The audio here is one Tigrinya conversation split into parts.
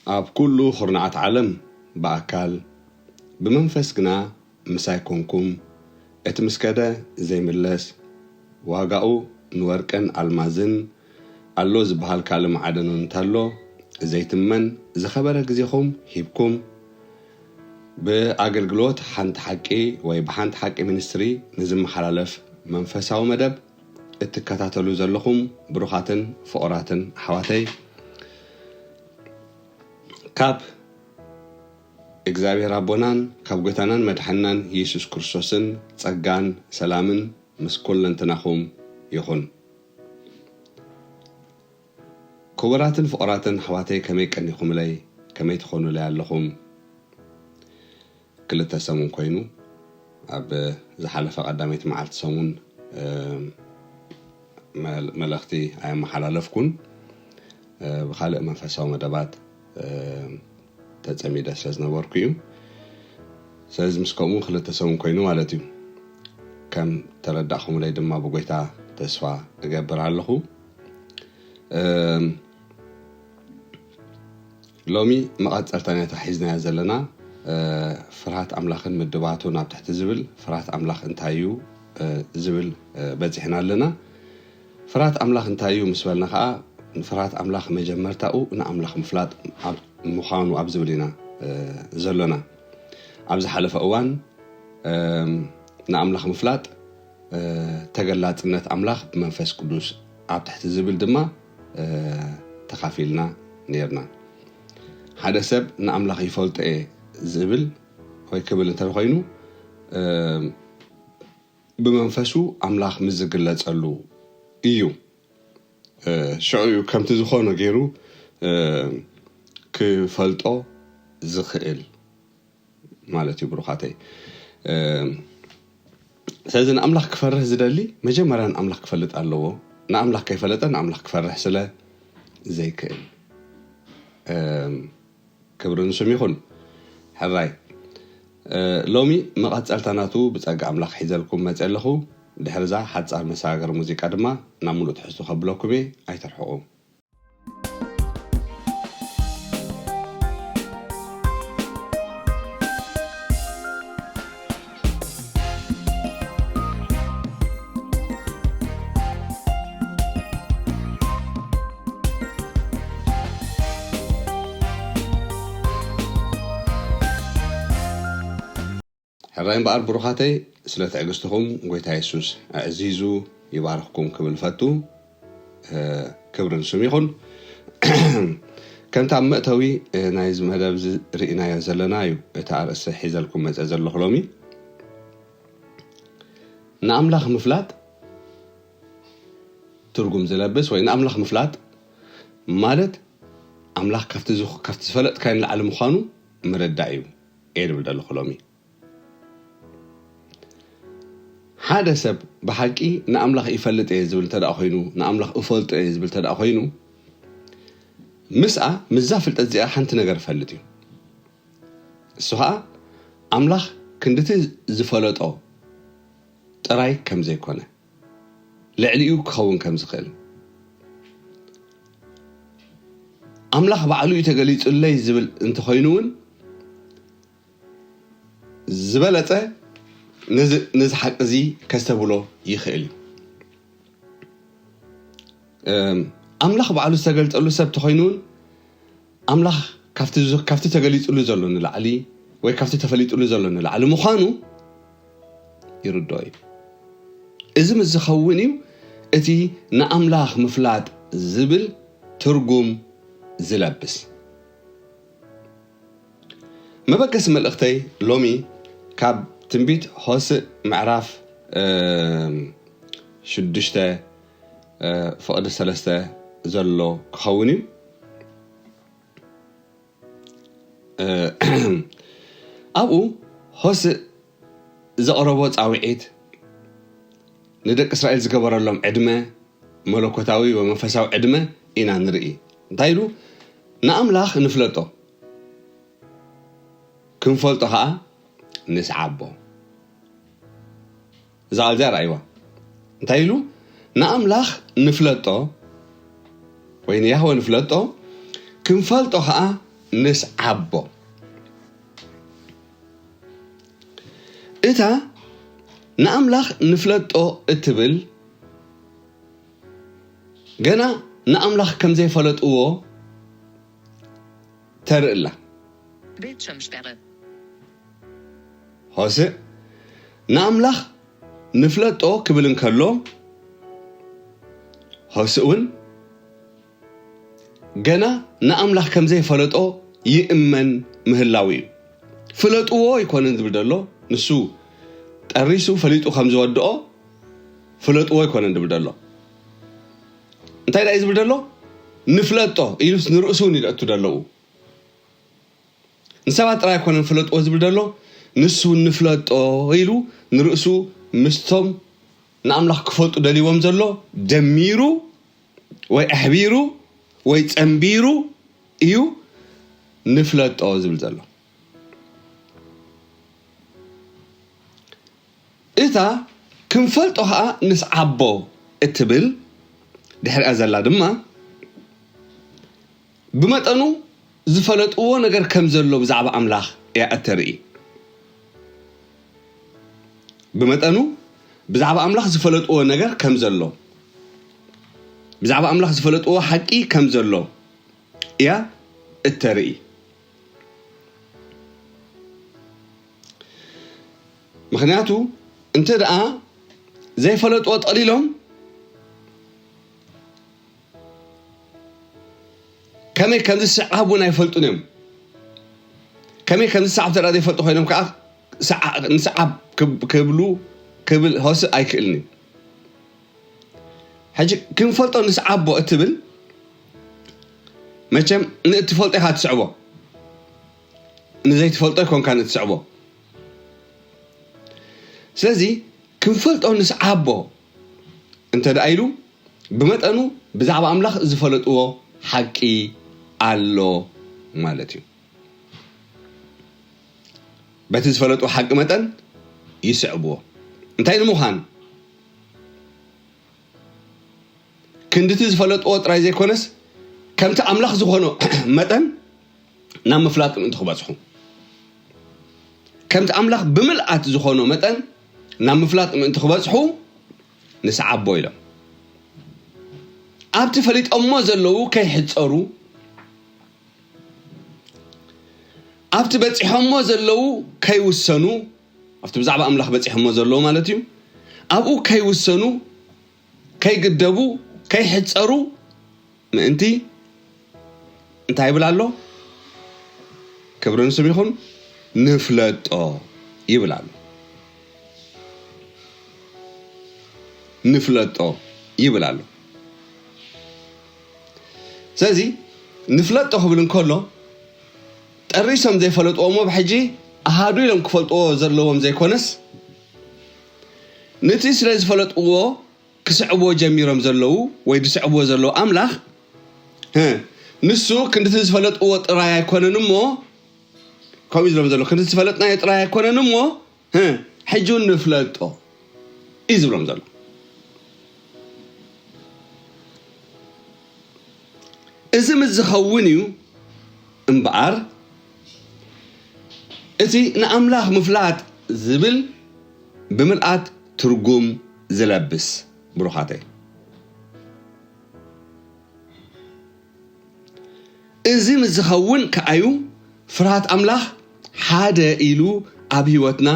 ኣብ ኩሉ ኹርናዓት ዓለም ብኣካል፣ ብመንፈስ ግና ምሳይ ኮንኩም፣ እቲ ምስ ከደ ዘይምለስ፣ ዋጋኡ ንወርቅን ኣልማዝን ኣሎ ዝበሃል ካልእ ማዕደኑ እንተሎ ዘይትመን ዝኸበረ ግዜኹም ሂብኩም፣ ብኣገልግሎት ሓንቲ ሓቂ ወይ ብሓንቲ ሓቂ ሚኒስትሪ ንዝመሓላለፍ መንፈሳዊ መደብ እትከታተሉ ዘለኹም ብሩኻትን ፍቑራትን ኣሕዋተይ፣ ካብ እግዚኣብሔር ኣቦናን ካብ ጎይታናን መድሓንናን የሱስ ክርስቶስን ጸጋን ሰላምን ምስ ኩለንትናኹም ይኹን። ክቡራትን ፍቑራትን ኣሕዋተይ፣ ከመይ ቀኒኹምለይ? ከመይ ትኾኑለይ ኣለኹም? ክልተ ሰሙን ኮይኑ፣ ኣብ ዝሓለፈ ቀዳመይቲ መዓልቲ ሰሙን፣ እ፣ መል-፣ መልእኽቲ ኣየመሓላለፍኩን። እ፣ ብኻልእ መንፈሳዊ መደባት፣ እ፣ ተጸሚደ ስለ ዝነበርኩ እዩ። ስለዚ ምስ ከምኡ ክልተ ሰሙን ኮይኑ ማለት እዩ። ከም ተረዳእኹምለይ ድማ ብጎይታ ተስፋ እገብር ኣለኹ። እ፣ ሎሚ መቐጸልታ ናይታ ሒዝናያ ዘለና፣ እ፣ ፍርሃት ኣምላኽን ምድባቱን ኣብ ትሕቲ ዝብል፣ ፍርሃት ኣምላኽ እንታይ እዩ፣ እ፣ ዝብል፣ እ፣ በጺሕና ኣለና። ፍርሃት ኣምላኽ እንታይ እዩ ምስ በልና ኸኣ፣ ፍርሃት ኣምላኽ መጀመርታኡ ንኣምላኽ ምፍላጥ ኣብ፣ ምዃኑ ኣብ ዝብል ኢና፣ እ፣ ዘሎና። ኣብ ዝሓለፈ እዋን፣ እም፣ ንኣምላኽ ምፍላጥ፣ እ፣ ተገላጽነት ኣምላኽ ብመንፈስ ቅዱስ ኣብ ትሕቲ ዝብል ድማ፣ እ፣ ተኻፊልና ነይርና። ሓደ ሰብ ንኣምላኽ ይፈልጦ እየ ዝብል ወይ ክብል እንተ ኮይኑ፣ እም፣ ብመንፈሱ ኣምላኽ ምስ ዝግለጸሉ እዩ። እ፣ ሽዑ እዩ ከምቲ ዝኾነ ገይሩ፣ እ፣ ክፈልጦ ዝኽእል ማለት እዩ፣ ብሩኻተይ። እ፣ ስለዚ ንኣምላኽ ክፈርህ ዝደሊ መጀመርያ ንኣምላኽ ክፈልጥ ኣለዎ። ንኣምላኽ ከይፈለጠ ንኣምላኽ ክፈርህ ስለ ዘይክእል። እ፣ ክብሪ ንስም ይኹን። ሕራይ፣ እ፣ ሎሚ መቐጸልታ ናቱ ብጸጋ ኣምላኽ ሒዘልኩም መጽእ ኣለኹ። ድሕሪ እዛ ሓጻር መሰጋገሪ ሙዚቃ ድማ ናብ ምሉእ ትሕዝቶ ከብለኩም እየ። ኣይትርሕቑ። ሕራይ እምበኣር ብሩኻተይ፣ ስለ ትዕግስትኹም ጎይታ የሱስ ኣዕዚዙ ይባርኽኩም ክብል ፈቱ። እ፣ ክብሪ ንስም ይኹን። ከምቲ ኣብ መእተዊ፣ እ፣ ናይዚ መደብ እዚ ርኢናዮ ዘለና እዩ፣ እቲ ኣርእስቲ ሒዘልኩም መጸ ዘለኹ ሎሚ። ንኣምላኽ ምፍላጥ ትርጉም ዝለብስ ወይ ንኣምላኽ ምፍላጥ ማለት ኣምላኽ ካብቲ ዝኽ-፣ ካብቲ ዝፈለጥካዮ ንላዕሊ ምዃኑ ምርዳእ እዩ እየ ዝብል ዘለኹ ሎሚ። ሓደ ሰብ ብሓቂ ንኣምላኽ ይፈልጥ እየ ዝብል እንተ ደኣ ኮይኑ፣ ንኣምላኽ እፈልጦ እየ ዝብል እንተ ደኣ ኮይኑ፣ ምስኣ፣ ምስዛ ፍልጠት እዚኣ ሓንቲ ነገር ይፈልጥ እዩ። እሱ ኸኣ ኣምላኽ ክንድቲ ዝፈለጦ ጥራይ ከም ዘይኮነ፣ ልዕሊኡ ክኸውን ከም ዝኽእል፣ ኣምላኽ ባዕሉ እዩ ተገሊጹለይ ዝብል እንተኾይኑ እውን፣ ዝበለጸ ነዚ፣ ነዚ ሓቂ እዚ ከስተብሎ ይኽእል እዩ። እም፣ ኣምላኽ ባዕሉ ዝተገልጸሉ ሰብ ተኾይኑ እውን፣ ኣምላኽ ካብቲ ዝ-፣ ካብቲ ተገሊጹሉ ዘሎ ንላዕሊ ወይ ካብቲ ተፈሊጡሉ ዘሎ ንላዕሊ ምዃኑ ይርድኦ እዩ። እዚ ምስ ዝኸውን እዩ እቲ ንኣምላኽ ምፍላጥ ዝብል ትርጉም ዝለብስ። መበገሲ መልእኽተይ ሎሚ ካብ ትንቢት ሆስእ ምዕራፍ፣ እም፣ ሽዱሽተ፣ እ፣ ፍቕዲ ሰለስተ ዘሎ ክኸውን እዩ። እ፣ ኣብኡ ሆስእ ዘቕረቦ ጻውዒት፣ ንደቂ እስራኤል ዝገበረሎም ዕድመ፣ መለኮታዊ ወመንፈሳዊ ዕድመ ኢና ንርኢ። እንታይ ኢሉ? ንኣምላኽ ንፍለጦ፣ ክንፈልጦ ኸኣ ንስዓቦ። እዛ ቃል እዚኣ ረኣይዋ። እንታይ ኢሉ? ንኣምላኽ ንፍለጦ ወይ ንያህወ ንፍለጦ፣ ክንፈልጦ ኸኣ ንስዓቦ። እታ ንኣምላኽ ንፍለጦ እትብል ገና ንኣምላኽ ከም ዘይፈለጥዎ ተርእላ። Bildschirmsperre. ሆስእ ንኣምላኽ ንፍለጦ ክብል እንከሎ ሆስእ እውን ገና ንኣምላኽ ከም ዘይፈለጦ ይእመን ምህላው እዩ። ፍለጥዎ ኣይኮነን ዝብል ዘሎ፣ ንሱ ጠሪሱ ፈሊጡ ከም ዝወድኦ ፍለጥዎ ኣይኮነን ዝብል ዘሎ። እንታይ ደኣ እዩ ዝብል ዘሎ? ንፍለጦ ኢሉስ ንርእሱ እውን ይደእቱ ዘለዉ። ንሰባት ጥራይ ኣይኮነን ፍለጥዎ ዝብል ዘሎ፣ ንሱ ንፍለጦ ኢሉ ንርእሱ ምስቶም ንኣምላኽ ክፈልጡ ደልይዎም ዘሎ ደሚሩ ወይ ኣሕቢሩ ወይ ጸንቢሩ እዩ ንፍለጦ ዝብል ዘሎ። እታ ክንፈልጦ ኸኣ ንስዓቦ እትብል ድሕሪኣ ዘላ ድማ ብመጠኑ ዝፈለጥዎ ነገር ከም ዘሎ ብዛዕባ ኣምላኽ እያ እተርኢ። ብመጠኑ ብዛዕባ ኣምላኽ ዝፈለጥዎ ነገር ከም ዘሎ፣ ብዛዕባ ኣምላኽ ዝፈለጥዎ ሓቂ ከም ዘሎ እያ እተርኢ። ምኽንያቱ እንተ ደኣ ዘይፈለጥዎ ጠሊሎም ከመይ ከም ዝስዓብ እውን ኣይፈልጡን እዮም። ከመይ ከም ዝስዓብ ተደኣ ዘይፈልጡ ኮይኖም ከዓ ሰዓ- ንስዓብ ክብ- ክብሉ ክብል ሆስእ ኣይክእልን እዩ። ሕጂ ክንፈልጦ ንስዓቦ እትብል መቸም ንእትፈልጦ ኢኻ ትስዕቦ፣ ንዘይትፈልጦ ይኮንካ ንእትስዕቦ። ስለዚ ክንፈልጦ ንስዓቦ እንተ ደኣ ኢሉ ብመጠኑ ብዛዕባ ኣምላኽ ዝፈለጥዎ ሓቂ ኣሎ ማለት እዩ። በቲ ዝፈለጥዎ ሓቂ መጠን ይስዕብዎ። እንታይ ንምዃን ክንድቲ ዝፈለጥዎ ጥራይ ዘይኮነስ ከምቲ ኣምላኽ ዝኾኖ መጠን ናብ ምፍላጥ ምእንቲ ክበጽሑ፣ ከምቲ ኣምላኽ ብምልኣት ዝኾኖ መጠን ናብ ምፍላጥ ምእንቲ ክበጽሑ ንስዓቦ ኢሎም። ኣብቲ ፈሊጦሞ ዘለዉ ከይሕጸሩ፣ ኣብቲ በጺሖሞ ዘለዉ ከይውሰኑ፣ ኣብቲ ብዛዕባ ኣምላኽ በጺሖሞ ዘለዉ ማለት እዩ፣ ኣብኡ ከይውሰኑ፣ ከይግደቡ፣ ከይሕጸሩ ምእንቲ እንታይ ይብል ኣሎ? ክብሪ ንስም ይኹን፣ ንፍለጦ ይብል ኣሎ። ንፍለጦ ይብል ኣሎ። ስለዚ ንፍለጦ ክብል እንከሎ ጠሪሶም ዘይፈለጥዎ እሞ ብሕጂ ኣሃዱ ኢሎም ክፈልጥዎ ዘለዎም ዘይኮነስ፣ ነቲ ስለ ዝፈለጥዎ ክስዕብዎ ጀሚሮም ዘለዉ ወይ ዝስዕብዎ ዘለዉ ኣምላኽ፣ እ፣ ንሱ ክንድቲ ዝፈለጥዎ ጥራይ ኣይኮነን እሞ፣ ከምኡ እዩ ዝብሎም ዘሎ፣ ክንድቲ ዝፈለጥናዮ ጥራይ ኣይኮነን እሞ፣ እ፣ ሕጂ እውን ንፍለጦ እዩ ዝብሎም ዘሎ። እዚ ምስ ዝኸውን እዩ እምበኣር፣ እቲ ንኣምላኽ ምፍላጥ ዝብል ብምልኣት ትርጉም ዝለብስ፣ ብሩኻተይ። እዚ ምስ ዝኸውን ከኣዩ ፍርሃት ኣምላኽ ሓደ ኢሉ ኣብ ህይወትና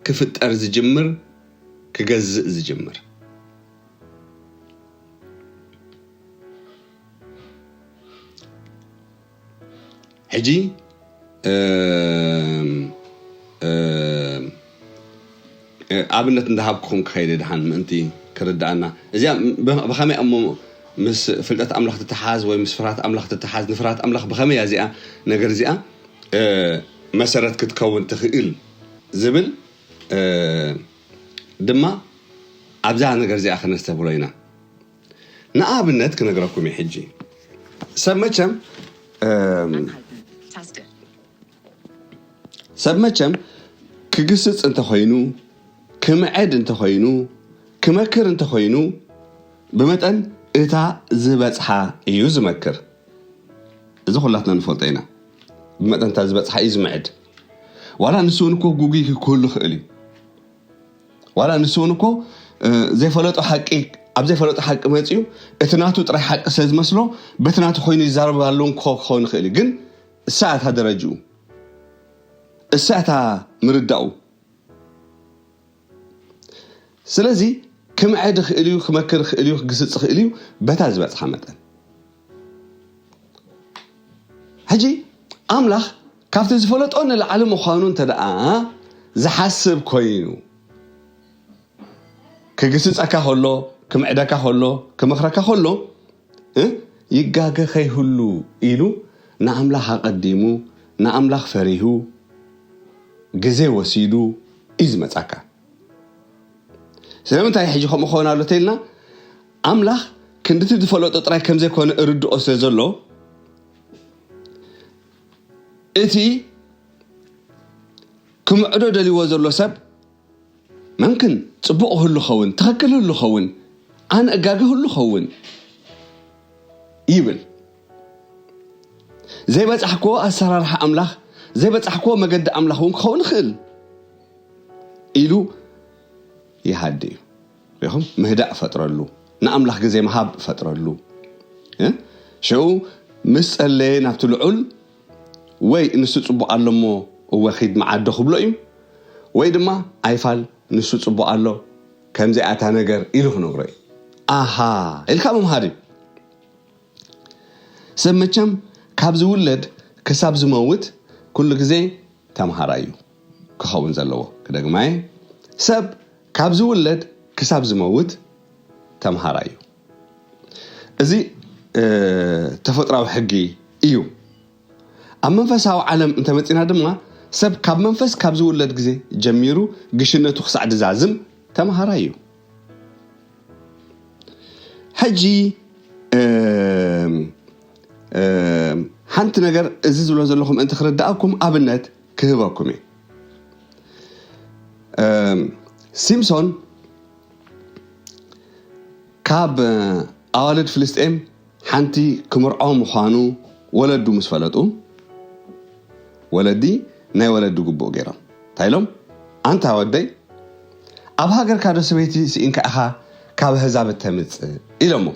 ክፍጠር ዝጅምር፣ ክገዝእ ዝጅምር። ሕጂ፣ እም፣ እም፣ እ፣ ኣብነት እንዳሃብኩኹም ክኸይደ ድሓን ምእንቲ ክርድኣና። እዚኣ ብ-፣ ብኸመይ እሞ ምስ ፍልጠት ኣምላኽ ትተሓዝ ወይ ምስ ፍርሃት ኣምላኽ ትተሓዝ? ንፍርሃት ኣምላኽ ብኸመይ እያ እዚኣ ነገር እዚኣ፣ እ፣ መሰረት ክትከውን ትኽእል ዝብል፣ እ፣ ድማ ኣብዛ ነገር እዚኣ ክነስተብህሎ ኢና። ንኣብነት ክነግረኩም እየ ሕጂ። ሰብ መቸም፣ እም፣ Taste. ሰብ መቸም ክግስጽ እንተኾይኑ፣ ክምዕድ እንተኾይኑ፣ ክመክር እንተኾይኑ፣ ብመጠን እታ ዝበጽሓ እዩ ዝመክር። እዚ ኩላትና ንፈልጦ ኢና። ብመጠንታ ዝበፅሓ እዩ ዝምዕድ። ዋላ ንሱ እውን እኮ ጉጉይ ክህሉ ይኽእል እዩ። ዋላ ንሱ እውን እኮ ዘይፈለጦ ሓቂ ኣብ ዘይፈለጦ ሓቂ መፅኡ፣ እቲ ናቱ ጥራይ ሓቂ ስለ ዝመስሎ በቲ ናቱ ኮይኑ ይዛረብ ኣለውን ክኸውን ይኽእል እዩ። ግን እሳ እታ ደረጅኡ፣ እሳ እታ ምርዳኡ። ስለዚ ክምዕድ ይኽእል እዩ፣ ክመክር ይኽእል እዩ፣ ክግስፅ ይኽእል እዩ፣ በታ ዝበፅሓ መጠን። ሕጂ ኣምላኽ ካብቲ ዝፈለጦ ንላዕሊ ምዃኑ እንተ ደኣ ዝሓስብ ኮይኑ፣ ክግስጸካ ከሎ፣ ክምዕደካ ከሎ፣ ክመኽረካ ከሎ፣ እ፣ ይጋገ ከይህሉ ኢሉ ንኣምላኽ ኣቐዲሙ፣ ንኣምላኽ ፈሪሁ፣ ግዜ ወሲዱ እዩ ዝመጻካ። ስለምንታይ ሕጂ ከምኡ ክኸውን ኣሎ ተኢልና? ኣምላኽ ክንድቲ ዝፈለጦ ጥራይ ከም ዘይኮነ እርድኦ ስለ ዘሎ፣ እቲ ክምዕዶ ደልይዎ ዘሎ ሰብ መምክን ጽቡቕ ህሉ ኸውን፣ ትኽክል ህሉ ኸውን፣ ኣነ እጋገ ህሉ ኸውን ይብል። ዘይበጻሕክዎ ኣሰራርሓ ኣምላኽ፣ ዘይበጻሕክዎ መገዲ ኣምላኽ እውን ክኸውን ይኽእል ኢሉ ይሃዲ እዩ። ሪኹም? ምህዳእ ፈጥረሉ፣ ንኣምላኽ ግዜ ምሃብ ፈጥረሉ። እ? ሽዑ ምስ ጸለየ ናብቲ ልዑል ወይ ንሱ ጽቡቕ ኣሎ እሞ እወ ኺድ መዓዶ ክብሎ እዩ፣ ወይ ድማ ኣይፋል ንሱ ጽቡቕ ኣሎ ከምዚኣታ ነገር ኢሉ ክነግሮ እዩ። ኣሃ ኢልካ ምምሃር እዩ። ሰብ መቸም ካብ ዝውለድ ክሳብ ዝመውት ኩሉ ግዜ ተምሃራይ እዩ ክኸውን ዘለዎ። ክደግማየ፣ ሰብ ካብ ዝውለድ ክሳብ ዝመውት ተምሃራይ እዩ። እዚ፣ እ፣ ተፈጥራዊ ሕጊ እዩ። ኣብ መንፈሳዊ ዓለም እንተመጺና ድማ ሰብ ካብ መንፈስ ካብ ዝውለድ ግዜ ጀሚሩ ግሽነቱ ክሳዕ ድዛዝም ተምሃራይ እዩ። ሕጂ፣ እም፣ እም፣ ሓንቲ ነገር እዚ ዝብሎ ዘለኹ ምእንቲ ክርድኣኩም ኣብነት ክህበኩም እየ። እም፣ ሲምሶን ካብ ኣዋልድ ፍልስጤም ሓንቲ ክምርዖ ምዃኑ ወለዱ ምስ ፈለጡ፣ ወለዲ ናይ ወለዲ ግቡእ ገይሮም እንታይ ኢሎም? ኣንታ ወደይ፣ ኣብ ሃገርካ ዶ ሰበይቲ ስኢንካ ኢኻ ካብ ኣህዛብ እተምጽእ? ኢሎሞ።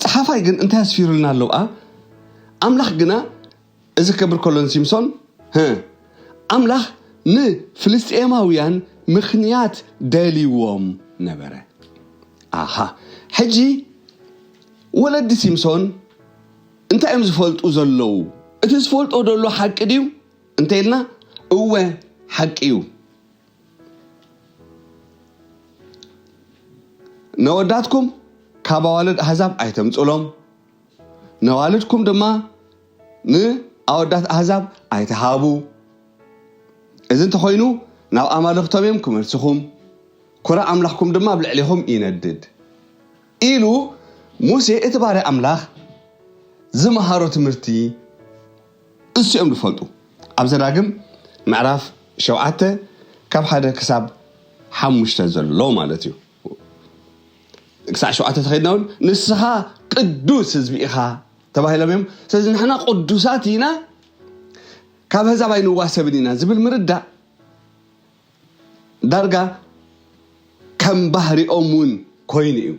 ጸሓፋይ ግን እንታይ ኣስፊሩልና ኣለውኣ? ኣምላኽ ግና፣ እዚ ክብር ከሎ ንሲምሶን፣ ህ፣ ኣምላኽ ንፍልስጤማውያን ምኽንያት ደልይዎም ነበረ። ኣሃ፣ ሕጂ ወለዲ ሲምሶን እንታይ እዮም ዝፈልጡ ዘለዉ? እቲ ዝፈልጦ ዘሎ ሓቂ ድዩ እንተ ኢልና፣ እወ፣ ሓቂ እዩ። ነወዳትኩም ካብ ኣዋልድ ኣህዛብ ኣይተምጽሎም፣ ነዋልድኩም ድማ ንኣወዳት ኣህዛብ ኣይትሃቡ። እዚ እንተኾይኑ ናብ ኣማልኽቶም እዮም ክመልስኹም፣ ኩረ ኣምላኽኩም ድማ ኣብ ልዕሌኹም ይነድድ ኢሉ ሙሴ እቲ ባርያ ኣምላኽ ዝመሃሮ ትምህርቲ እሱ እዮም ዝፈልጡ። ኣብ ዘዳግም ምዕራፍ ሸውዓተ ካብ ሓደ ክሳብ ሓሙሽተ ዘሎ ማለት እዩ። ክሳዕ ሸውዓተ ተኸድና እውን ንስኻ ቅዱስ ህዝቢ ኢኻ ተባሂሎም እዮም። ስለዚ ንሕና ቅዱሳት ኢና፣ ካብ ኣህዛብ ኣይንዋሰብን ኢና ዝብል ምርዳእ ዳርጋ ከም ባህሪኦም እውን ኮይኑ እዩ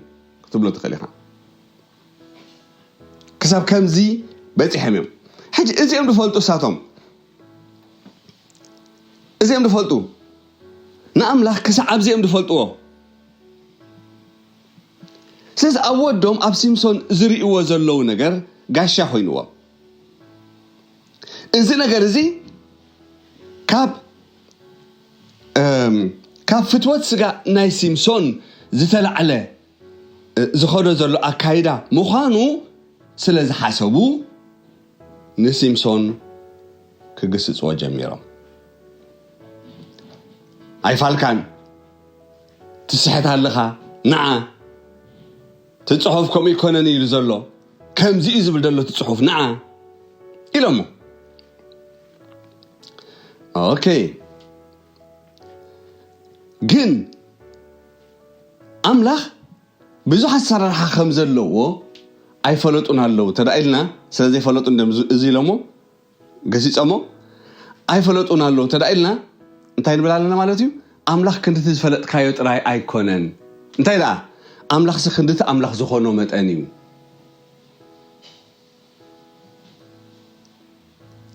ክትብሎ ትኽእል ኢኻ። ክሳብ ከምዚ በፂሖም እዮም። ሕጂ እዚኦም ዝፈልጡ እሳቶም፣ እዚኦም ዝፈልጡ ንኣምላኽ ክሳዕ ኣብዚኦም ዝፈልጥዎ። ስለዚ ኣብ ወዶም ኣብ ሲምሶን ዝርእይዎ ዘለዉ ነገር ጋሻ ኮይንዎም። እዚ ነገር እዚ ካብ፣ እም፣ ካብ ፍትወት ስጋ ናይ ሲምሶን ዝተላዕለ፣ እ፣ ዝኸዶ ዘሎ ኣካይዳ ምዃኑ ስለ ዝሓሰቡ ንሲምሶን ክግስጽዎ ጀሚሮም። ኣይፋልካን፣ ትስሕት ኣለኻ፣ ንዓ፣ እቲ ጽሑፍ ከምኡ ይኮነን ኢሉ ዘሎ፣ ከምዚ እዩ ዝብል ዘሎ እቲ ጽሑፍ፣ ንዓ ኢሎሞ። ኦኬ። ግን ኣምላኽ ብዙሕ ኣሰራርሓ ከም ዘለዎ ኣይፈለጡን ኣለዉ ተዳ ኢልና፣ ስለ ዘይፈለጡ እንደም እዚ ኢሎሞ ገሲጾሞ ኣይፈለጡን ኣለዉ ተዳ ኢልና እንታይ ንብል ኣለና ማለት እዩ? ኣምላኽ ክንድቲ ዝፈለጥካዮ ጥራይ ኣይኮነን። እንታይ ደኣ? ኣምላኽሲ ክንድቲ ኣምላኽ ዝኾኖ መጠን እዩ።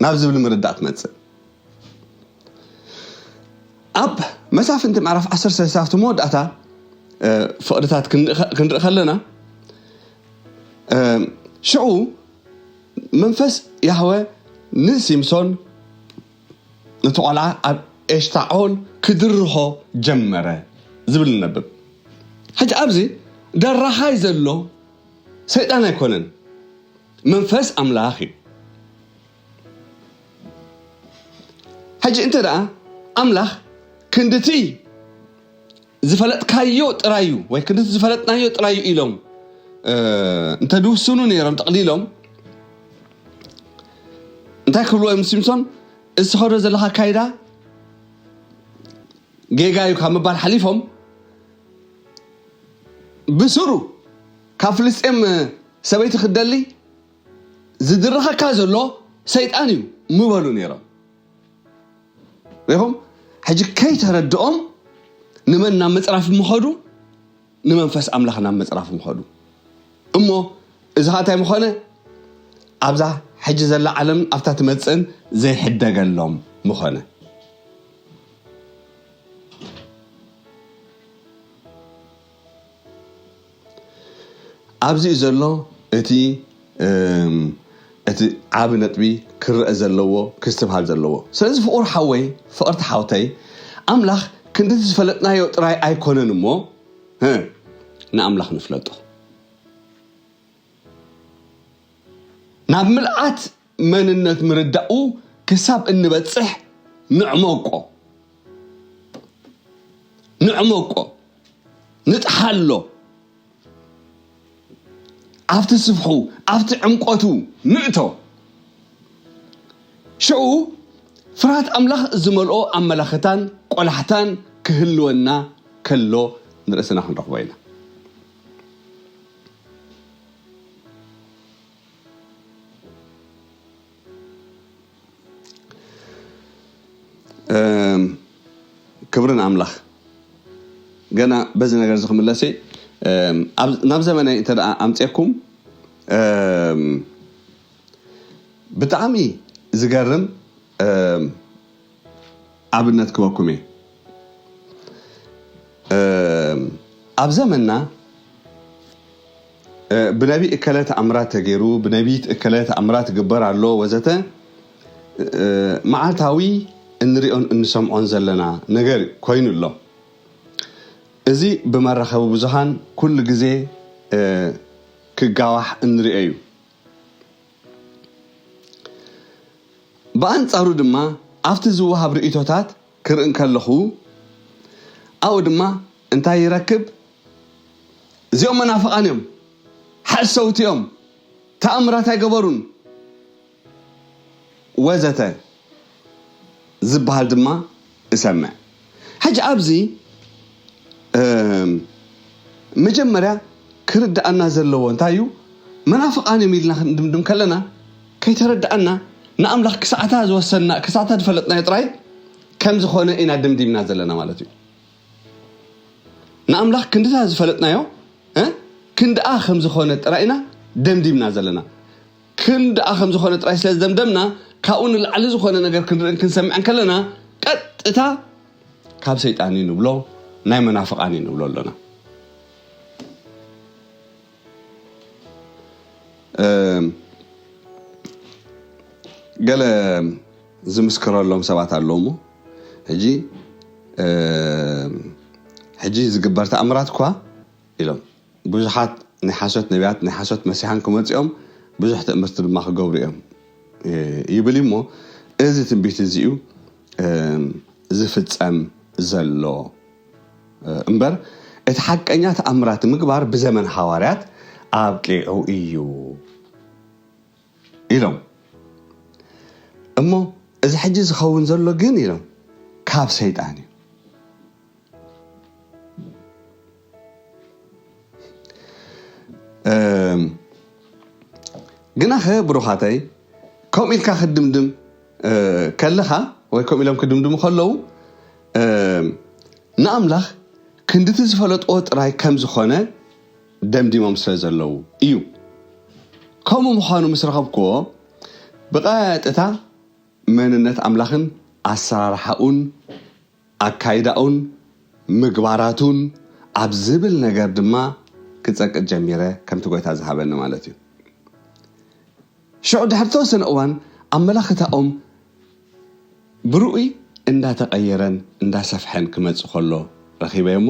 ናብ ዝብል ምርዳእ ትመጽእ። ኣብ መሳፍንቲ ምዕራፍ ዓሰርተ ሰለስተ ኣብቲ መወዳእታ ፍቕድታት ክንርኢ ከለና ሽዑ መንፈስ ያህወ ንሲምሶን ነቲ ቆልዓ ኣብ ኤሽታዖል ክድርኾ ጀመረ ዝብል ንነብብ። ሕጂ ኣብዚ ደራኻይ ዘሎ ሰይጣን ኣይኮነን፣ መንፈስ ኣምላኽ እዩ። ሕጂ እንተ ደኣ ኣምላኽ ክንድቲ ዝፈለጥካዮ ጥራዩ ወይ ክንድቲ ዝፈለጥናዮ ጥራዩ ኢሎም እንተ ድውስኑ ነይሮም ጠቕሊሎም እንታይ ክብልዎ እዮም ሲምሶን? እዚ ትኸዶ ዘለኻ ኣካይዳ ጌጋ እዩ ካብ ምባል ሓሊፎም ብስሩ ካብ ፍልስጤም ሰበይቲ ክደሊ ዝድረኸካ ዘሎ ሰይጣን እዩ ምበሉ ነይሮም። ሪኹም ሕጂ ከይተረድኦም ንመን ናብ ምፅራፍ ምኸዱ? ንመንፈስ ኣምላኽ ናብ ምፅራፍ ምኸዱ። እሞ እዚ ኸዓ እንታይ ምኾነ? ኣብዛ ሕጂ ዘላ ዓለም ኣብታ ትመፅእን ዘይሕደገሎም ምኾነ። ኣብዚኡ ዘሎ እቲ እቲ ዓቢ ነጥቢ ክረአ ዘለዎ ክስትብሃል ዘለዎ። ስለዚ ፍቑር ሓወይ ፍቕርቲ ሓውተይ ኣምላኽ ክንድቲ ዝፈለጥናዮ ጥራይ ኣይኮነን እሞ ንኣምላኽ ንፍለጦ። ናብ ምልኣት መንነት ምርዳኡ ክሳብ እንበጽሕ ንዕመቆ ንዕመቆ ንጥሓሎ። ኣብቲ ስፍሑ ኣብቲ ዕምቆቱ ንእቶ። ሽዑ ፍርሃት ኣምላኽ ዝመልኦ ኣመላኽታን ቆላሕታን ክህልወና ከሎ ንርእስና ክንረኽቦ ኢና። ክብርን ኣምላኽ ገና በዚ ነገር እዚ ክምለስ ናብ ዘመናይ እንተ ኣምፅኩም ብጣዕሚ ዝገርም ኣብነት ክበኩም እየ። ኣብ ዘመንና ብነቢ እከለ ተኣምራት ተገይሩ ብነቢት እከለ ተኣምራት ግበር ኣሎ ወዘተ መዓልታዊ እንሪኦን እንሰምዖን ዘለና ነገር ኮይኑ ኣሎ። እዚ ብመራኸቢ ብዙሃን ኩሉ ግዜ ክጋዋሕ እንሪኦ እዩ። ብኣንጻሩ ድማ ኣብቲ ዝወሃብ ርእይቶታት ክርኢ እንከለኹ ኣብኡ ድማ እንታይ ይረክብ? እዚኦም መናፍቓን እዮም፣ ሓሰውቲ እዮም፣ ተኣምራት ኣይገበሩን ወዘተ ዝበሃል ድማ እሰምዕ። ሕጂ ኣብዚ መጀመርያ ክርድኣና ዘለዎ እንታይ እዩ? መናፍቓን እዮም ኢልና ክንድምድም ከለና ከይተረድኣና ንኣምላኽ ክሳዕታ ዝወሰንና ክሳዕታ ዝፈለጥናዮ ጥራይ ከም ዝኾነ ኢና ደምዲምና ዘለና ማለት እዩ። ንኣምላኽ ክንድታ ዝፈለጥናዮ ክንድኣ ከም ዝኾነ ጥራይ ኢና ደምዲምና ዘለና። ክንድኣ ከም ዝኾነ ጥራይ ስለ ዝደምደምና ካብኡ ንላዕሊ ዝኾነ ነገር ክንርእን ክንሰምዕን ከለና ቀጥታ ካብ ሰይጣን እዩ ንብሎ፣ ናይ መናፍቓን እዩ ንብሎ ኣለና። ገለ ዝምስክረሎም ሰባት ኣለዉ እሞ ሕጂ ሕጂ ዝግበር ተኣምራት እኳ ኢሎም ብዙሓት ናይ ሓሶት ነቢያት ናይ ሓሶት መሲሓን ክመፅኦም ብዙሕ ትእምርቲ ድማ ክገብሩ እዮም ይብል እሞ እዚ ትንቢት እዚኡ ዝፍፀም ዘሎ እምበር እቲ ሓቀኛ ተኣምራት ምግባር ብዘመን ሃዋርያት ኣብቂዑ እዩ ኢሎም። እሞ እዚ ሕጂ ዝኸውን ዘሎ ግን ኢሎም ካብ ሰይጣን እዩ። ግናኸ ብሩኻተይ፣ ከምኡ ኢልካ ክድምድም ከለኻ ወይ ከምኡ ኢሎም ክድምድሙ ከለዉ፣ ንኣምላኽ ክንድቲ ዝፈለጥዎ ጥራይ ከም ዝኾነ ደምዲሞም ስለ ዘለዉ እዩ። ከምኡ ምዃኑ ምስ ረኸብክዎ፣ ብቐጥታ መንነት ኣምላኽን ኣሰራርሓኡን ኣካይዳኡን ምግባራቱን ኣብ ዝብል ነገር ድማ ክጸቅጥ ጀሚረ፣ ከምቲ ጎይታ ዝሃበኒ ማለት እዩ። ሽዑ ድሕሪ ተወሰነ እዋን ኣመላኽታኦም ብርኡይ እንዳተቐየረን እንዳሰፍሐን ክመጽእ ከሎ ረኺበዮ እሞ፣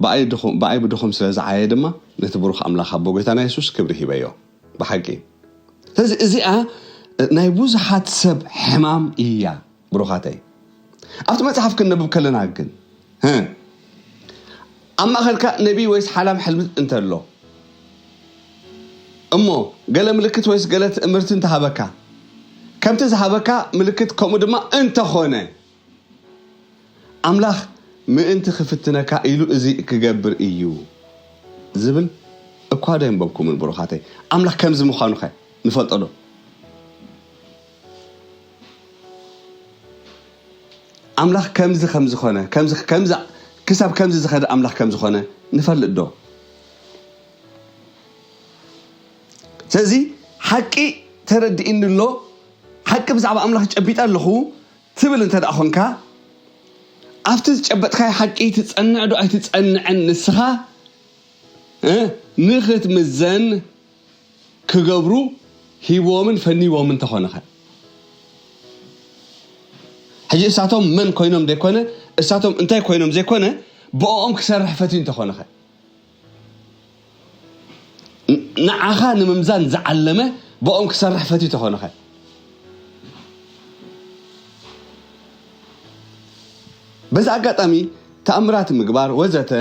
ብኣይ ድኹም- ብኣይ ብድኹም ስለ ዝዓየ ድማ ነቲ ብሩኽ ኣምላኽ ኣቦ ጎይታና የሱስ ክብሪ ሂበዮ። ብሓቂ። ስለዚ እዚኣ ናይ ብዙሓት ሰብ ሕማም እያ። ብሩኻተይ፣ ኣብቲ መጽሓፍ ክንነብብ ከለና ግን ኣብ ማእኸልካ ነቢይ ወይስ ሓላም ሕልሚ እንተሎ እሞ ገለ ምልክት ወይስ ገለ ትእምርቲ እንተሃበካ፣ ከምቲ ዝሃበካ ምልክት ከምኡ ድማ እንተኾነ፣ ኣምላኽ ምእንቲ ክፍትነካ ኢሉ እዚ ክገብር እዩ ዝብል እኳ ዶ የንበብኩምን ብሩኻተይ? ኣምላኽ ከምዚ ምዃኑኸ ንፈልጦ ዶ? ኣምላኽ ከምዚ ከም ዝኾነ፣ ከምዚ- ከምዚ- ክሳብ ከምዚ ዝኸደ ኣምላኽ ከም ዝኾነ ንፈልጥ ዶ? ስለዚ ሓቂ ተረዲእኒ ኣሎ፣ ሓቂ ብዛዕባ ኣምላኽ ጨቢጠ ኣለኹ ትብል እንተ ደኣ ኾንካ፣ ኣብቲ ዝጨበጥካዮ ሓቂ ትጸንዕ ዶ ኣይትጸንዕን ንስኻ ንኽትምዘን ክገብሩ ሂብዎምን ፈኒዎምን እንተኾነኸ፣ ሕጂ እሳቶም መን ኮይኖም ዘይኮነ፣ እሳቶም እንታይ ኮይኖም ዘይኮነ፣ ብኦም ክሰርሕ ፈትዩ እንተኾነኸ፣ ንዓኻ ንምምዛን ዝዓለመ ብኦም ክሰርሕ ፈትዩ እንተኾነኸ፣ በዚ ኣጋጣሚ ተኣምራት ምግባር ወዘተ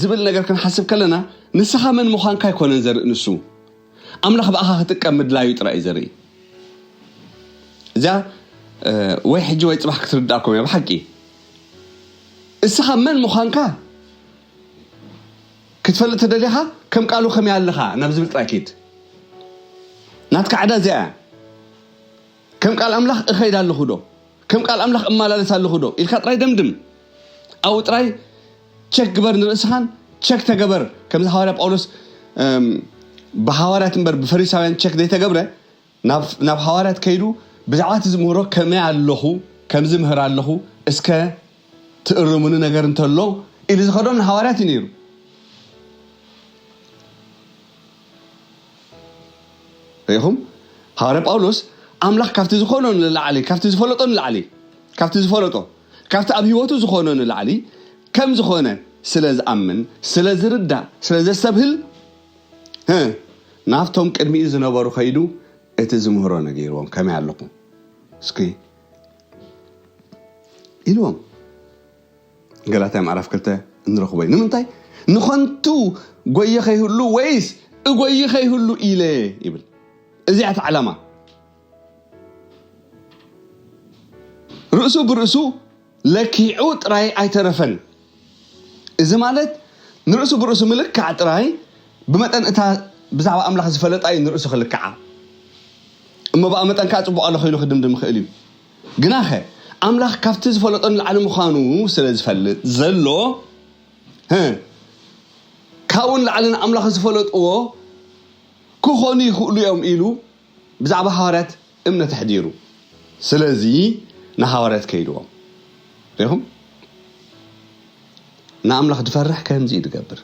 ዝብል ነገር ክንሓስብ ከለና፣ ንስኻ መን ምዃንካ ኣይኮነን ዘርኢ፣ ንሱ ኣምላኽ ብኣኻ ክጥቀም ምድላዩ ጥራይ እዩ ዘርኢ። እዚኣ ወይ ሕጂ ወይ ጽባሕ ክትርዳእኩም እያ። ብሓቂ እስኻ መን ምዃንካ ክትፈልጥ ተደሊኻ፣ ከም ቃሉ ከመይ ኣለኻ ናብ ዝብል ጥራይ ኪድ። ናትካ ዕዳ እዚኣ እያ። ከም ቃል ኣምላኽ እኸይድ ኣለኹ ዶ? ከም ቃል ኣምላኽ እመላለስ ኣለኹ ዶ ኢልካ ጥራይ ደምድም። ኣብኡ ጥራይ ቸክ ግበር ንርእስኻን፣ ቸክ ተገበር። ከምዚ ሃዋርያ ጳውሎስ ብሃዋርያት እምበር ብፈሪሳውያን ቸክ ዘይተገብረ፣ ናብ ናብ ሃዋርያት ከይዱ ብዛዕባ እቲ ዝምህሮ ከመይ ኣለኹ፣ ከምዚ ምህር ኣለኹ፣ እስከ ትእርሙኒ ነገር እንተሎ ኢሉ ዝኸዶም ንሃዋርያት እዩ ነይሩ። ርኢኹም? ሃዋርያ ጳውሎስ ኣምላኽ ካብቲ ዝኾኖ ንላዕሊ፣ ካብቲ ዝፈለጦ ንላዕሊ፣ ካብቲ ዝፈለጦ፣ ካብቲ ኣብ ህይወቱ ዝኾኖ ንላዕሊ ከም ዝኾነ ስለ ዝኣምን፣ ስለ ዝርዳእ፣ ስለ ዘስተብህል፣ እ፣ ናብቶም ቅድሚኡ ዝነበሩ ከይዱ እቲ ዝምህሮ ነጊርዎም፣ ከመይ ኣለኹም? እስኪ ኢልዎም። ገላትያ ምዕራፍ ክልተ እንረኽቦ እዩ። ንምንታይ? ንኸንቱ ጎየ ከይህሉ ወይስ እጎይ ከይህሉ ኢለ ይብል። እዚኣ እቲ ዓላማ። ርእሱ ብርእሱ ለኪዑ ጥራይ ኣይተረፈን። እዚ ማለት ንርእሱ ብርእሱ ምልካዕ ጥራይ ብመጠን እታ ብዛዕባ ኣምላኽ ዝፈለጣ እዩ ንርእሱ ክልክዓ። እሞ ብኣ መጠን ከኣ ጽቡቕ ኣሎ ከኢሉ ክድምድም ይኽእል እዩ። ግናኸ ኣምላኽ ካብቲ ዝፈለጦ ንላዕሊ ምዃኑ ስለ ዝፈልጥ ዘሎ፣ ህ፣ ካብኡ ንላዕሊ ንኣምላኽ ዝፈለጥዎ ክኾኑ ይኽእሉ እዮም ኢሉ ብዛዕባ ሃዋርያት እምነት ኣሕዲሩ። ስለዚ ንሃዋርያት ከይድዎም። ሪኢኹም? ንኣምላኽ ዝፈርሕ ከምዚ እዩ ዝገብር።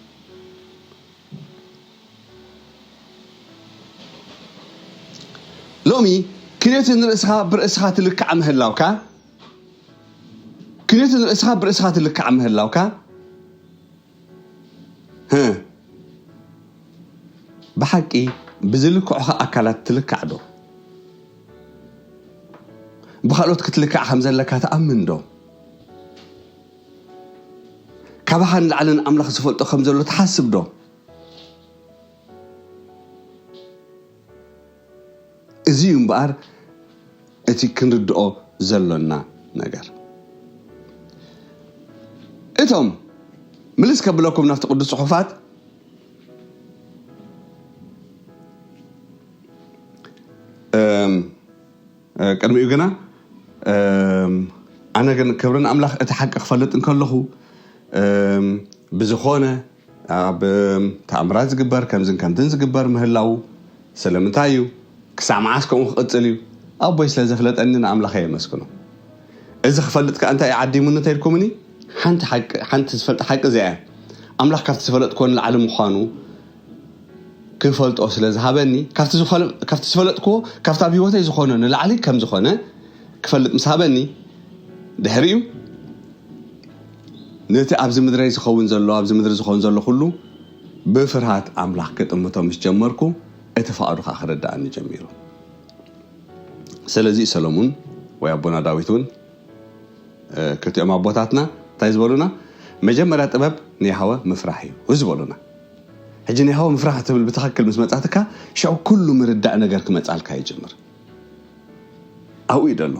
ሎሚ ክንዮት ንርእስኻ ብርእስኻ ትልክዓ ምህላውካ፣ ክንዮት ንርእስኻ ብርእስኻ ትልክዓ ምህላውካ፣ ህ፣ ብሓቂ ብዝልክዑኻ ኣካላት ትልካዕ ዶ? ብኻልኦት ክትልካዕ ከም ዘለካ ትኣምን ዶ? ካባኻ ንላዕሊ ንኣምላኽ ዝፈልጦ ከም ዘሎ ትሓስብ ዶ? እዚ እዩ እምበኣር እቲ ክንርድኦ ዘሎና ነገር። እቶም ምልስ ከብለኩም ናብቲ ቅዱስ ጽሑፋት፣ እም፣ እ፣ ቅድሚኡ ግና፣ እም፣ ኣነ ግን ክብሪ ንኣምላኽ፣ እቲ ሓቂ ክፈልጥ እንከለኹ፣ እም፣ ብዝኾነ ኣብ ተኣምራት ዝግበር ከምዝን ከምትን ዝግበር ምህላው ስለምንታይ እዩ? ክሳዕ መዓስ ከምኡ ክቕጽል እዩ? ኣቦይ ስለ ዘፍለጠኒ ንኣምላኸ የመስግኖ። እዚ ክፈልጥ ከኣ እንታይ እዩ ዓዲሙኒ እንተኢልኩምኒ፣ ሓንቲ ሓቂ፣ ሓንቲ ዝፈልጥ ሓቂ እዚኣ እያ። ኣምላኽ ካብቲ ዝፈለጥኮ ንላዕሊ ምዃኑ ክፈልጦ ስለ ዝሃበኒ፣ ካብቲ ዝፈለ-፣ ካብቲ ዝፈለጥክዎ፣ ካብቲ ኣብ ህይወተይ ዝኾነ ንላዕሊ ከም ዝኾነ ክፈልጥ ምስ ሃበኒ፣ ድሕሪኡ ነቲ ኣብዚ ምድረይ ዝኸውን ዘሎ፣ ኣብዚ ምድሪ ዝኸውን ዘሎ ኩሉ ብፍርሃት ኣምላኽ ክጥምቶ ምስ ጀመርኩ፣ እቲ ፍቓዱ ኸኣ ክርድኣኒ ጀሚሩ። ስለዚ ሰሎሙን ወይ ኣቦና ዳዊት እውን፣ እ፣ ክልቲኦም ኣቦታትና እንታይ ዝበሉና? መጀመርያ ጥበብ ንያህወ ምፍራሕ እዩ ዝበሉና። ሕጂ ንያህወ ምፍራሕ ትብል ብትኽክል ምስ መጻትካ፣ ሽዑ ኩሉ ምርዳእ ነገር ክመጻልካ ይጅምር። ኣብኡ እዩ ደሎ።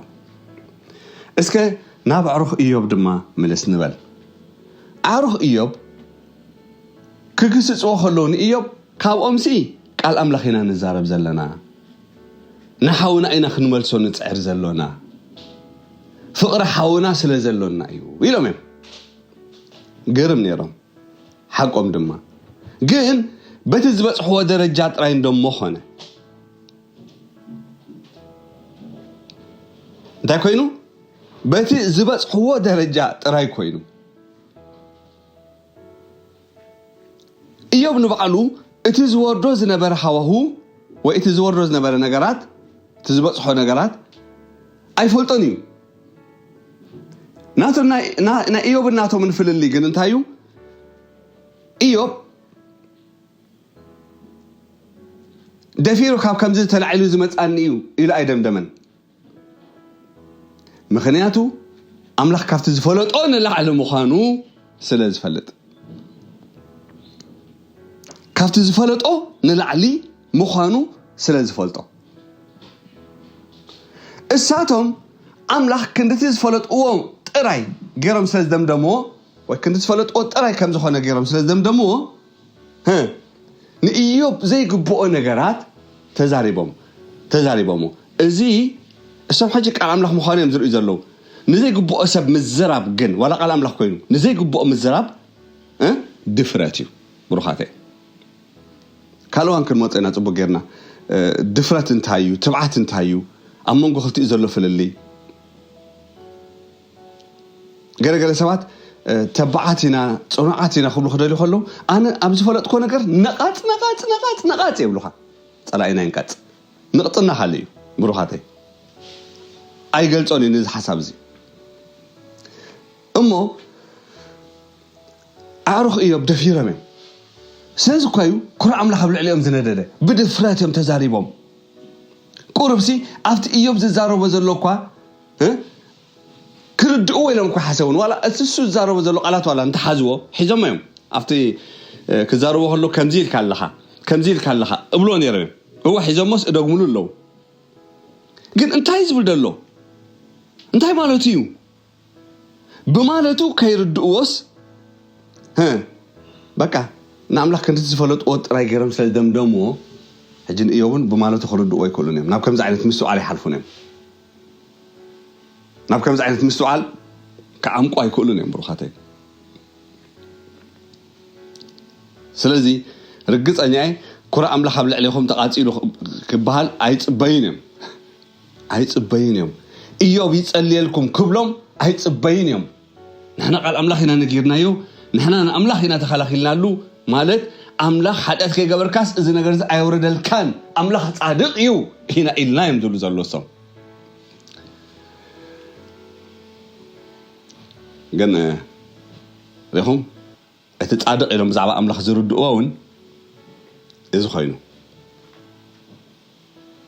እስከ ናብ ኣዕሩኽ ኢዮብ ድማ ምልስ ንበል። ኣዕሩኽ ኢዮብ ክግስጽዎ ከለዉ ንኢዮብ፣ ካብኦምሲ ቃል ኣምላኽ ኢና ንዛረብ ዘለና፣ ንሓውና ኢና ክንመልሶ ንጽዕር ዘሎና፣ ፍቕሪ ሓውና ስለ ዘሎና እዩ ኢሎም እዮም። ግርም ነይሮም። ሓቆም ድማ። ግን በቲ ዝበጽሕዎ ደረጃ ጥራይ እንዶ እሞ ኾነ። እንታይ ኮይኑ? በቲ ዝበጽሕዎ ደረጃ ጥራይ ኮይኑ። ኢዮብ ንባዕሉ እቲ ዝወርዶ ዝነበረ ሃዋሁ ወይ እቲ ዝወርዶ ዝነበረ ነገራት፣ እቲ ዝበጽሖ ነገራት ኣይፈልጦን እዩ። ናቶም ናይ፣ ና-፣ ናይ ኢዮብን ናቶምን ፍልልይ ግን እንታይ እዩ? ኢዮብ ደፊሩ ካብ ከምዚ ተላዒሉ ዝመጻኒ እዩ ኢሉ ኣይደምደመን። ምኽንያቱ ኣምላኽ ካብቲ ዝፈለጦ ንላዕሊ ምዃኑ ስለ ዝፈልጥ። ካብቲ ዝፈለጦ ንላዕሊ ምዃኑ ስለ ዝፈልጦ። እሳቶም ኣምላኽ ክንድቲ ዝፈለጥዎ ጥራይ ገይሮም ስለ ዝደምደምዎ፣ ወይ ክንድቲ ዝፈለጥዎ ጥራይ ከም ዝኾነ ገይሮም ስለ ዝደምደምዎ፣ ህ፣ ንኢዮብ ዘይግብኦ ነገራት ተዛሪቦም፣ ተዛሪቦምዎ። እዚ እሶም ሕጂ ቃል ኣምላኽ ምዃኑ እዮም ዝርእዩ ዘለዉ። ንዘይግብኦ ሰብ ምዝራብ ግን፣ ዋላ ቃል ኣምላኽ ኮይኑ፣ ንዘይግብኦ ምዝራብ፣ እ፣ ድፍረት እዩ፣ ብሩኻተይ። ካልእ እዋን ክንመጾ ኢና ጽቡቅ ጌርና። እ፣ ድፍረት እንታይ እዩ? ትብዓት እንታይ እዩ? ኣብ መንጎ ክልቲኡ ዘሎ ፍልልይ። ገለ ገለ ሰባት፣ እ፣ ተባዓት ኢና፣ ጽኑዓት ኢና ክብሉ ክደልዩ ከለዉ፣ ኣነ ኣብ ዝፈለጥኮ ነገር ነቓጽ፣ ነቓጽ፣ ነቓጽ፣ ነቓጽ የብሉኻ። ጸላኢና ይንቀጽ። ንቕጽና ካልእ እዩ፣ ብሩኻተይ። ኣይገልጾን እዩ ነዚ ሓሳብ እዚ። እሞ ኣዕሩኽ ኢዮብ ደፊሮም እዮም። ስለዚ እኳ እዩ ኩራ ኣምላኽ ኣብ ልዕሊኦም ዝነደደ። ብድፍረት እዮም ተዛሪቦም። ቁሩብሲ ኣብቲ ኢዮብ ዝዛረቦ ዘሎ እኳ፣ እ፣ ክርድእዎ ኢሎም እኳ ሓሰቡን። ዋላ እቲ እሱ ዝዛረቦ ዘሎ ቃላት ዋላ እንተሓዝዎ፣ ሒዞሞ እዮም። ኣብቲ፣ እ፣ ክዛረቦ ከሎ ከምዚ ኢልካ ኣለኻ፣ ከምዚ ኢልካ ኣለኻ እብልዎ ነይሮም እዮም። እወ፣ ሒዞሞስ እደግምሉ ኣለዉ። ግን እንታይ ዝብል ዘሎ? እንታይ ማለቱ እዩ? ብማለቱ ከይርድእዎስ፣ ህ፣ በቃ፣ ንኣምላኽ ክንድቲ ዝፈለጥዎ ጥራይ ገይሮም ስለ ዝደምደምዎ፣ ሕጂ ንእዮብን ብማለቱ ክርድእዎ ኣይክእሉን እዮም። ናብ ከምዚ ዓይነት ምስትውዓል ይሓልፉን እዮም። ናብ ከምዚ ዓይነት ምስትውዓል ክዓምቁ ኣይክእሉን እዮም፣ ብሩኻተይ። ስለዚ፣ ርግጸኛ እየ፣ ኩራ ኣምላኽ ኣብ ልዕሌኹም ተቓጺሉ ክበሃል ኣይጽበዩን እዮም። ኣይጽበዩን እዮም። እዮብ ይጸልየልኩም ክብሎም ኣይጽበዩን እዮም። ንሕና ቃል ኣምላኽ ኢና ነጊርናዮ፣ ንሕና ንኣምላኽ ኢና ተኸላኺልናሉ፣ ማለት ኣምላኽ ሓጢኣት ከይገበርካስ እዚ ነገር እዚ ኣየውረደልካን፣ ኣምላኽ ጻድቕ እዩ ኢና ኢልና እዮም ዝብሉ ዘለዉ እሶም። ግን፣ እ፣ ሪኹም፣ እቲ ጻድቕ ኢሎም ብዛዕባ ኣምላኽ ዝርድእዎ እውን እዚ ኮይኑ።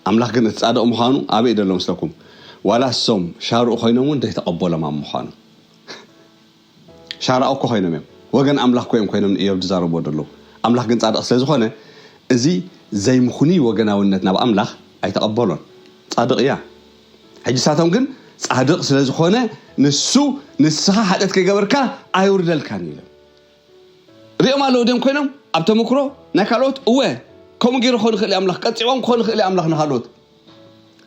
ኣምላኽ ግን እቲ ጻድቕ ምዃኑ ኣበይ ደሎ መስለኩም? ዋላ እሶም ሻርኡ ኮይኖም እውን ዘይተቐበሎም ኣብ ምዃኑ። ሻራኡ እኮ ኮይኖም እዮም። ወገን ኣምላኽ እኮ እዮም ኮይኖም ንእዮብ ዝዛረብዎ ደለዉ። ኣምላኽ ግን ጻድቕ ስለ ዝኾነ፣ እዚ ዘይምኽኑይ ወገናውነት ናብ ኣምላኽ ኣይተቐበሎን። ጻድቕ እያ። ሕጂ ሳቶም ግን ጻድቕ ስለ ዝኾነ፣ ንሱ ንስኻ ሓጢኣት ከይገበርካ ኣይውርደልካን ኢሎም። ሪኦም ኣለዉ ድዮም ኮይኖም ኣብ ተመክሮ ናይ ካልኦት? እወ፣ ከምኡ ገይሩ ክኾን ይኽእል እዩ ኣምላኽ፣ ቀጺዖም ክኾን ይኽእል እዩ ኣምላኽ ንኻልኦት።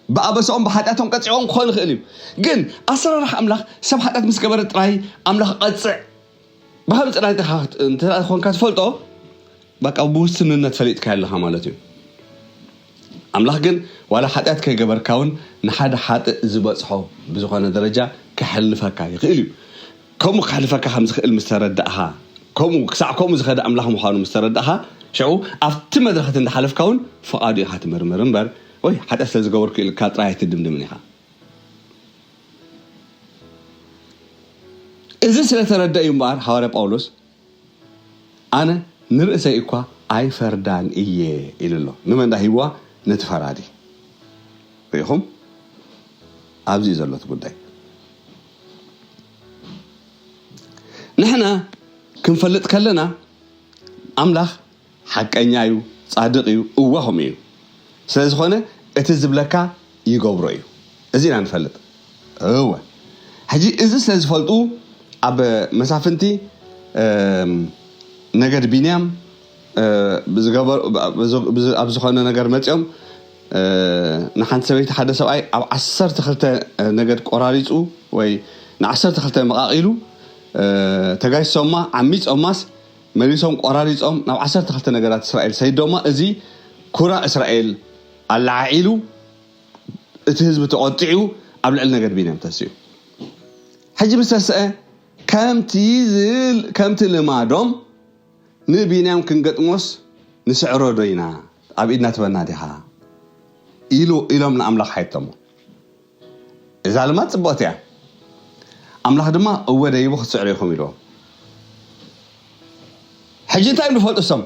ብኣበሰኦም ብሓጢኣቶም ቀፂዖም ክኾን ይኽእል እዩ። ግን ኣሰራርሓ ኣምላኽ ሰብ ሓጢኣት ምስ ገበረ ጥራይ ኣምላኽ ቀፅዕ ብሃብ ጥራይ እንተ ኮንካ ትፈልጦ፣ በቃ ብውስንነት ፈሊጥካ ኣለኻ ማለት እዩ። ኣምላኽ ግን ዋላ ሓጢኣት ከይገበርካ እውን ንሓደ ሓጥእ ዝበፅሖ ብዝኾነ ደረጃ ከሕልፈካ ይኽእል እዩ። ከምኡ ክሕልፈካ ከም ዝኽእል ምስ ተረዳእኻ፣ ከምኡ ክሳዕ ከምኡ ዝኸደ ኣምላኽ ምዃኑ ምስ ተረዳእኻ፣ ሽዑ ኣብቲ መድረኸት እንዳሓለፍካ እውን ፍቓዱ ኢኻ ትምርምር እምበር፣ ወይ ሓጢኣት ስለ ዝገበርኩ ኢልካ ጥራይ ኣይትድምድምን ኢኻ። እዚ ስለ ተረድአ እዩ እምበኣር ሃዋርያ ጳውሎስ ኣነ ንርእሰይ እኳ ኣይፈርዳን እየ ኢሉ ኣሎ። ንመን ዳ ሂብዋ? ነቲ ፈራዲ። ርኢኹም? ኣብዚ እዩ ዘሎ እቲ ጉዳይ። ንሕና ክንፈልጥ ከለና ኣምላኽ ሓቀኛ እዩ፣ ጻድቕ እዩ፣ እወ ከምኡ እዩ። ስለ ዝኾነ እቲ ዝብለካ ይገብሮ እዩ። እዚ ኢና ንፈልጥ። እወ። ሕጂ እዚ ስለ ዝፈልጡ ኣብ መሳፍንቲ እም፣ ነገድ ቢንያም እ፣ ብዝገበር-፣ ብ-፣ ብ-፣ ብ-፣ ኣብ ዝኾነ ነገር መፂኦም እ፣ ንሓንቲ ሰበይቲ ሓደ ሰብኣይ ኣብ ዓሰርተ ክልተ ነገድ ቆራሪፁ ወይ ንዓሰርተ ክልተ መቓቒሉ እ፣ ተጋይሶማ ዓሚፆማስ መሊሶም ቆራሪፆም ናብ ዓሰርተ ክልተ ነገራት እስራኤል ሰይዶማ። እዚ ኩራ እስራኤል ኣለዓዒሉ እቲ ህዝቢ ተቖጢዑ ኣብ ልዕሊ ነገድ ቢንያም ተስኡ። ሕጂ ምስ ተስአ ከምቲ ዝል-፣ ከምቲ ልማዶም ንቢንያም ክንገጥሞስ ንስዕሮ ዶ ኢና? ኣብ ኢድና ትበና ዲኻ? ኢሉ፣ ኢሎም ንኣምላኽ ሓይቶሞ። እዛ ልማድ ጽብቕቲ እያ። ኣምላኽ ድማ እወ ደይቡ ክትስዕሩ ኢኹም ኢልዎም። ሕጂ እንታይ እዮም ዝፈልጡ እሶም?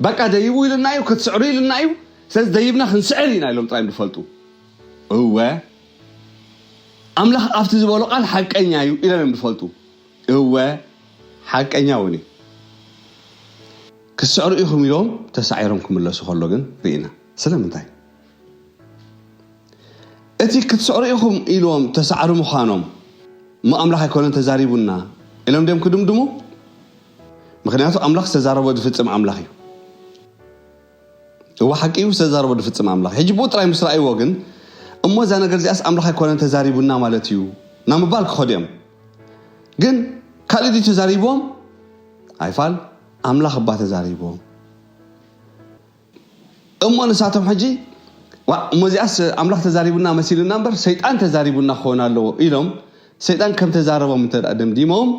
በቃ ደይቡ ኢሉና እዩ፣ ክትስዕሩ ኢሉና እዩ። ስለዚ ደይብና ክንስዕር ኢና ኢሎም ጥራይ እዮም ዝፈልጡ። እወ ኣምላኽ ኣብቲ ዝበሎ ቃል ሓቀኛ እዩ ኢሎም እዮም ዝፈልጡ። እወ ሓቀኛ እውን እዩ። ክትስዕሩ ኢኹም ኢሎም ተሳዒሮም ክምለሱ ከሎ ግን ርኢና። ስለምንታይ? እቲ ክትስዕሩ ኢኹም ኢልዎም ተሳዕሩ ምዃኖም እሞ ኣምላኽ ኣይኮነን ተዛሪቡና ኢሎም ድዮም ክድምድሙ? ምኽንያቱ ኣምላኽ ዝተዛረቦ ዝፍጽም ኣምላኽ እዩ። እወ ሓቂ እዩ፣ ዝተዛረቦ ዝፍጽም ኣምላኽ። ሕጂ ብኡ ጥራይ ምስ ረኣይዎ ግን እሞ እዛ ነገር እዚኣስ ኣምላኽ ኣይኮነን ተዛሪቡና ማለት እዩ ናብ ምባል ክኸዱ እዮም። ግን ካልእ ድዩ ተዛሪብዎም? ኣይፋል፣ ኣምላኽ እባ ተዛሪብዎም። እሞ ንሳቶም ሕጂ ዋ እሞ እዚኣስ ኣምላኽ ተዛሪቡና መሲሉና እምበር ሰይጣን ተዛሪቡና ክኸውን ኣለዎ ኢሎም ሰይጣን ከም ተዛረቦም እንተ ደኣ ደምዲሞም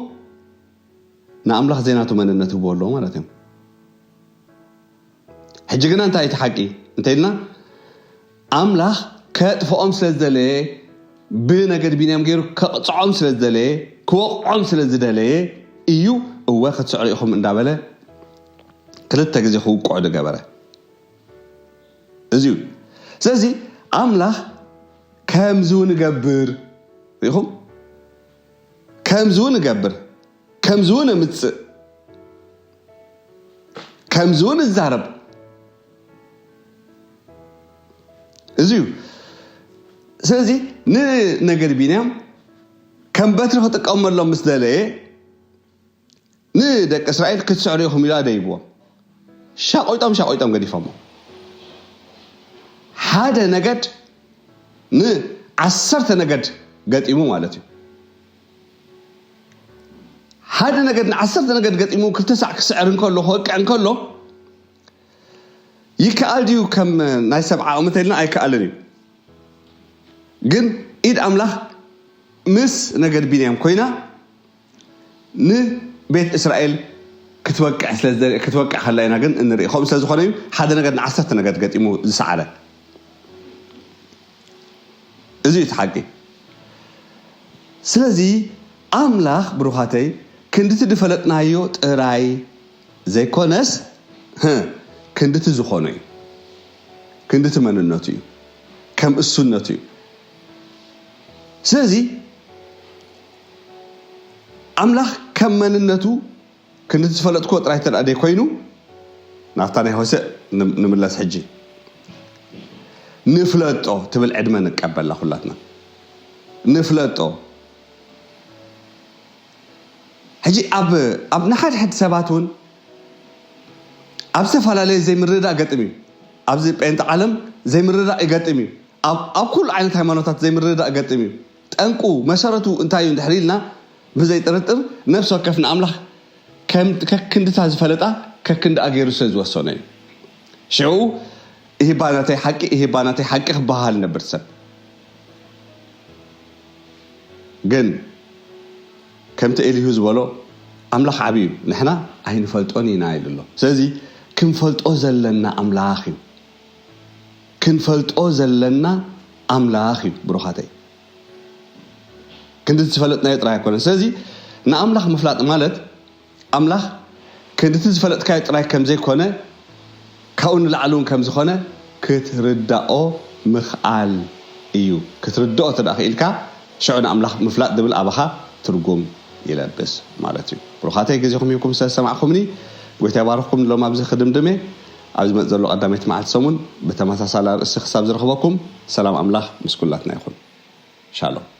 ንኣምላኽ ዘይናቱ መንነት ህብዎ ኣለዎ ማለት እዮም። ሕጂ ግና እንታይ እቲ ሓቂ እንተ ኢልና ኣምላኽ ከጥፍኦም ስለ ዝደለየ ብነገድ ቢንያም ገይሩ ከቕፅዖም ስለ ዝደለየ ክወቕዖም ስለ ዝደለየ እዩ እወ ክትስዕሩ ኢኹም እንዳበለ ክልተ ግዜ ክውቅዑ ዝገበረ እዚ እዩ። ስለዚ ኣምላኽ ከምዚ እውን እገብር ርኢኹም ከምዚ እውን እገብር ከምዚ እውን እምፅእ ከምዚ እውን እዛረብ እዚ እዩ። ስለዚ ንነገድ ቢንያም ከም በትሪ ክጥቀመሎም ምስ ደለየ ንደቂ እስራኤል ክትስዕሩ ኢኹም ኢሉ ኣደይብዎም። ሻቆይጦም ሻቆይጦም ገዲፎሞ ሓደ ነገድ ንዓሰርተ ነገድ ገጢሙ ማለት እዩ። ሓደ ነገድ ንዓሰርተ ነገድ ገጢሙ ክልተ ሳዕ ክስዕር እንከሎ ክወቅዕ እንከሎ ይከኣል ድዩ? ከም ናይ ሰብ ዓቕሚ ተልና ኣይከኣልን እዩ። ግን ኢድ ኣምላኽ ምስ ነገድ ቢንያም ኮይና ንቤት እስራኤል ክትወቅዕ ስለ ክትወቅዕ ከላ ኢና ግን እንርኢ። ከምኡ ስለ ዝኾነ እዩ ሓደ ነገድ ንዓሰርተ ነገድ ገጢሙ ዝሰዓረ። እዚ እዩ እቲ ሓቂ። ስለዚ ኣምላኽ ብሩኻተይ ክንድቲ ዝፈለጥናዮ ጥራይ ዘይኮነስ ክንድቲ ዝኾኖ እዩ። ክንድቲ መንነቱ እዩ። ከም እሱነቱ እዩ። ስለዚ ኣምላኽ ከም መንነቱ ክንድቲ ዝፈለጥክዎ ጥራይ እንተ ደኣ ዘይኮይኑ ናብታ ናይ ሆሴእ ንምለስ ሕጂ። ንፍለጦ ትብል ዕድመ ንቀበላ ኩላትና ንፍለጦ። ሕጂ ኣብ ኣብ ንሓድሕድ ሰባት እውን ኣብ ዝተፈላለየ ዘይምርዳእ ገጥም እዩ። ኣብዚ ጴንጠ ዓለም ዘይምርዳእ ይገጥም እዩ። ኣብ ኩሉ ዓይነት ሃይማኖታት ዘይምርድዳእ ገጥም እዩ። ጠንቁ መሰረቱ እንታይ እዩ እንድሕር ኢልና፣ ብዘይ ጥርጥር ነፍሲ ወከፍ ንኣምላኽ ከክንድታ ዝፈለጣ ከክንድኣ ገይሩ ስለ ዝወሰኖ እዩ። ሽዑ እህባ ናተይ ሓቂ እህባ ናተይ ሓቂ ክበሃል ነብር ሰብ ግን ከምቲ ኤሊሁ ዝበሎ ኣምላኽ ዓብዩ ንሕና ኣይንፈልጦን ኢና ኢሉ ኣሎ። ስለዚ ክንፈልጦ ዘለና ኣምላኽ እዩ። ክንፈልጦ ዘለና ኣምላኽ እዩ ብሩኻተይ። ክንዲ ዝፈለጥናዮ ጥራይ ኣይኮነን። ስለዚ ንኣምላኽ ምፍላጥ ማለት ኣምላኽ ክንድቲ ዝፈለጥካዮ ጥራይ ከም ዘይኮነ ካብኡ ንላዕሊ እውን ከም ዝኾነ ክትርዳኦ ምኽኣል እዩ። ክትርዳኦ እንተ ደኣ ክኢልካ ሽዑ ንኣምላኽ ምፍላጥ ዝብል ኣባኻ ትርጉም ይለብስ ማለት እዩ። ብሩኻተይ ግዜኹም ሂብኩም ስለ ዝሰማዕኩምኒ ጎይታ ይባርኽኩም። ሎም ኣብዚ ክድምድም እየ። ኣብ ዝመጽእ ዘሎ ቀዳመይቲ መዓልቲ ሰሙን ብተመሳሳሊ ኣርእስቲ ክሳብ ዝረኽበኩም ሰላም ኣምላኽ ምስ ኩላትና ይኹን። ሻሎም።